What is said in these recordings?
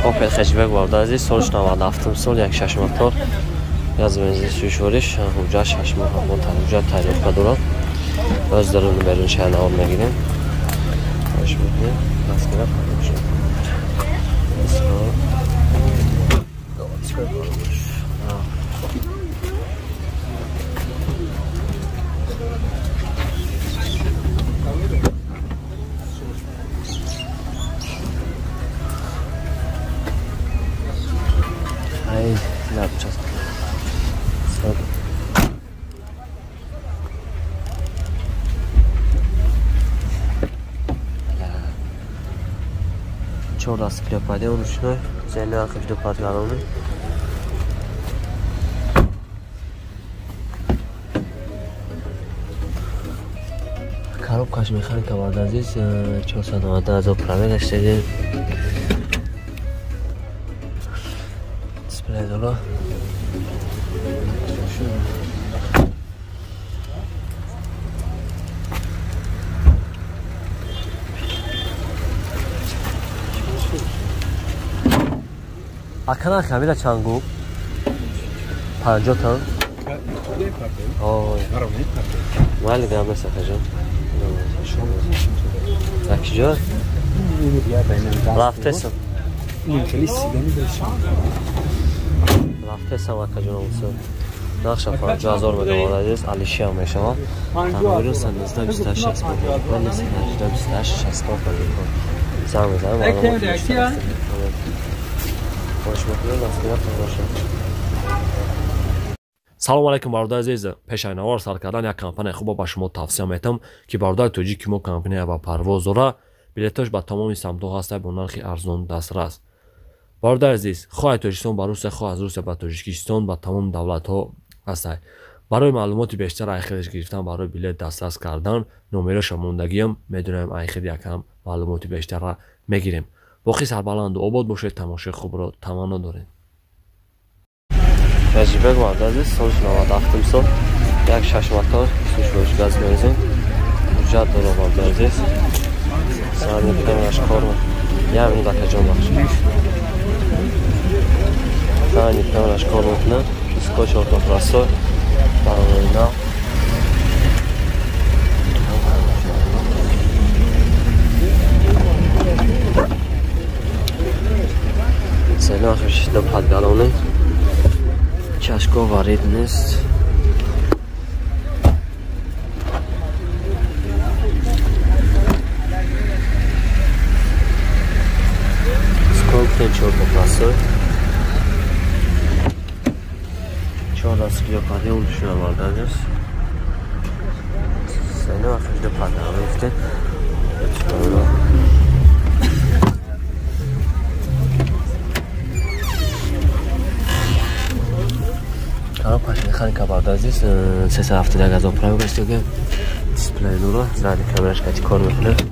Opel хэтчбек бародар азиз, соли 97 сол, 1.6 мотор, газ бензин сӯшвориш, ҳуҷҷат 6 моҳ ҳуҷҷат тайёрка дорад. Боз дарун берун шаҳр мегирем. Хош мекунем, дастгира фаромӯш. Ай, сейчас. Чор даст клепаде ручной, зелена хвидо подгалоны. Коробкаш механика бародар азиз, 490 ҳазор пробег гаштаги. Дисплей дора. Акана хамила чанд гуфт? 50 тан? Майли гап нест акаҷон. Акиҷо? Рафтесам. Рафтесам акаҷон олса. Нақша 50 ҳазор мегам азиз, Алишиам мешавад. Тамоми 19 28 65 18 28 65 занг мезанам. Салом алейкум бародари азиз. Пешайнавор сар кардан як компания хубо ба шумо тавсия метам, ки бародари тоҷики мо компания ба парвоз дора, билетош ба тамоми самтҳо ҳаста бо нархи арзон дастрас. Бародари азиз, хоҳ аз Тоҷикистон ба Русия, хоҳ аз Русия ба Тоҷикистон, ба тамоми давлатҳо ҳаста. Барои маълумоти бештар айхелш гирифтан, барои билет дастрас кардан, номероша мондагиам, медонем айхел якам маълумоти бештарра мегирем. Боқӣ сарбаланду обод бошед, тамошои хубро таманно дорем. Хэтчбек бародар азиз, соли 97 сол, 1.6 мотор, сӯшвориш газ бензин, ҳуҷҷат дора бародар азиз. Сарни камераш кор як минут акаҷон бахш. Сарни камераш кор мекунад, диско чорто прасо, барои нав. Селахш до подгалоны. Чашко варид нест. Сколько чорто прасо? Чор даст клепаде улушуна бародар. Селахш до подгалоны гуфте. Коробкаш механика бародар азиз, 371 ҳазор пробег гаштаги. Дисплей нура, задни камераш кати кор мекунад.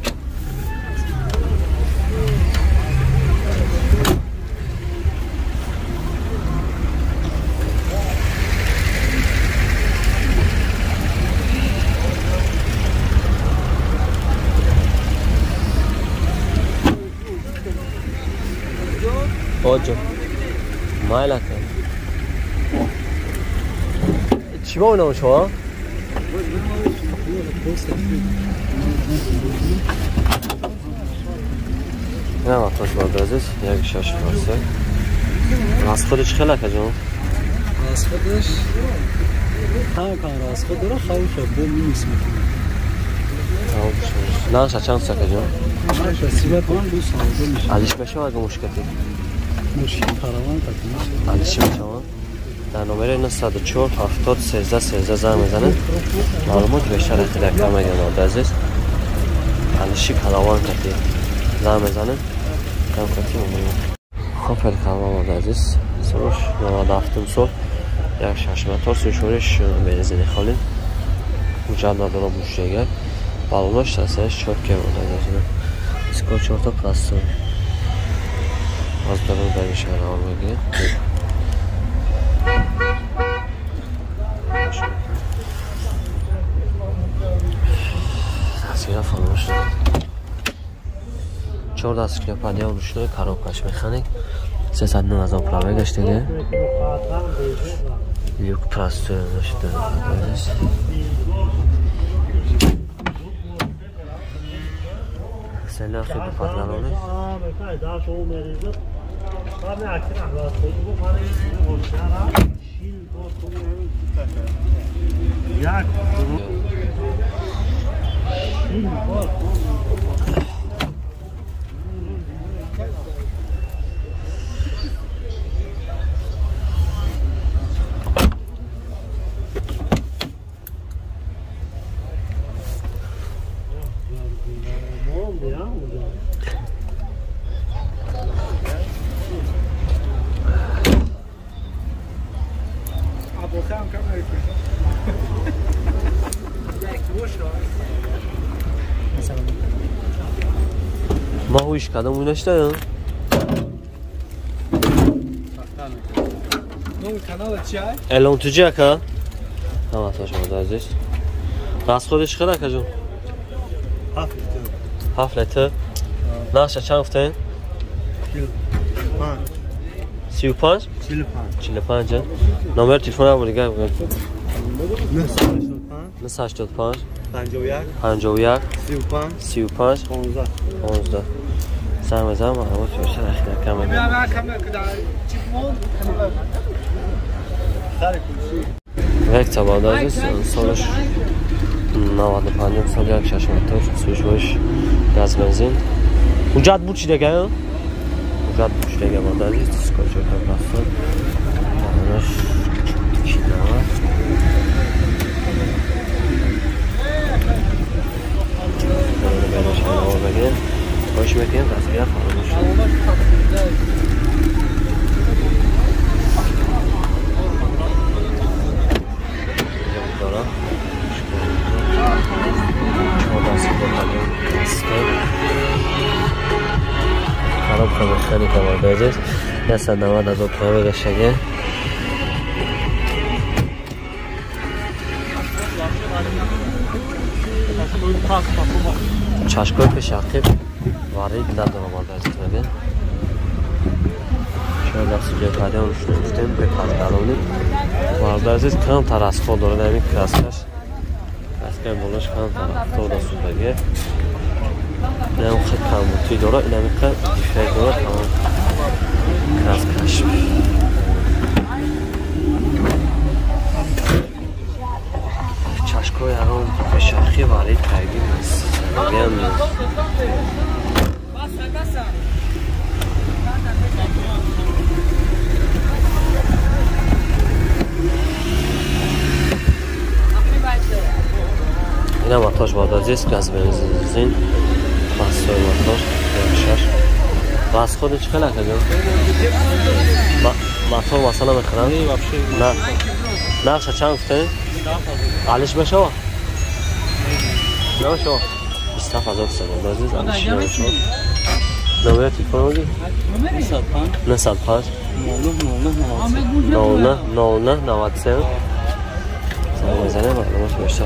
Оҷо майлака. Чӣ ба ойнам шумо? Не вақтош бародар азиз, 1.6 фарса. Расходиш хеле акаҷон? Расходиш ҳама расход дора, хавша бо минус мекунад. Нархша чанд акаҷон? Нархша 35 мешавад. Алиш мешавад ага мушкати? Мушкил фаровон так мешавад. Алиш мешавад? Дар номери 904 70 13 13 занг мезанед. Маълумот бештар хеле кам медиҳанд бародар азиз. Алиши калаван кати занг мезанед. Кам кати мемонад. Опел калаван бародар азиз, солш 97 сол, 1.6 мотор, сӯшвориш бензини холӣ. Ҳуҷҷат надора мушега. Баллонаш тасаш чотке бародар азиз. Диско чорто простой. Аз дарун дар шаҳр мегирем. Тасвира фаромӯш. 4 даст клепадион ручной коробкаш механик 309 ҳазор пробегаш диге. Люк простой нашуда. Селяхи бо подгалони. ما هوش کدام اونش دارم؟ الان تو چی اکا؟ هم اتاش ماده عزیز راست خودش خیلی اکا جون؟ 7 لیتر 7 لیتر؟ نقشه چند گفتین؟ 35 45 نمبر تلفن هم دیگه بگم 985 51 35 35 15 زنگ بزن معلومات بیشتر اخیر کم وقت بعد از سالش 95 سال یک شش موتور سویش گاز بنزین اونجا بود چی دیگه؟ اونجا بود چی دیگه بعد از دیسکو چه کار رفتن چی نه باش میکنیم تصویر فراموش دارم 4 دست خراب خراب که عزیز 190 هزار تومان گشتگه چشکای پیش عقیب وارد ندارم آرد عزیز مگه 4 دست جای پدیان روشنه گفتیم به پدگلونی وارد عزیز کم تر از خود داره نمی کراسکش کراسکای بالاش کم تر 70 سودگه اینم خیلی کمبوتی داره اینم خیلی دیفر داره تمام کراسکش چشکای هران پیشرخی وارد کردیم از زندگی هم اینا ماتاش باید عزیز گاز بنزین پاسوی موتور 6 باز خودش خیلی کجا موتور مثلا میخرم نه نقشه چند گفته؟ علیش بشه و؟ نه شو 27 هزار عزیز علیش نمیشه نمره تلفن بگی؟ 905 99 99 93 زنگ بزنه معلومات بیشتر.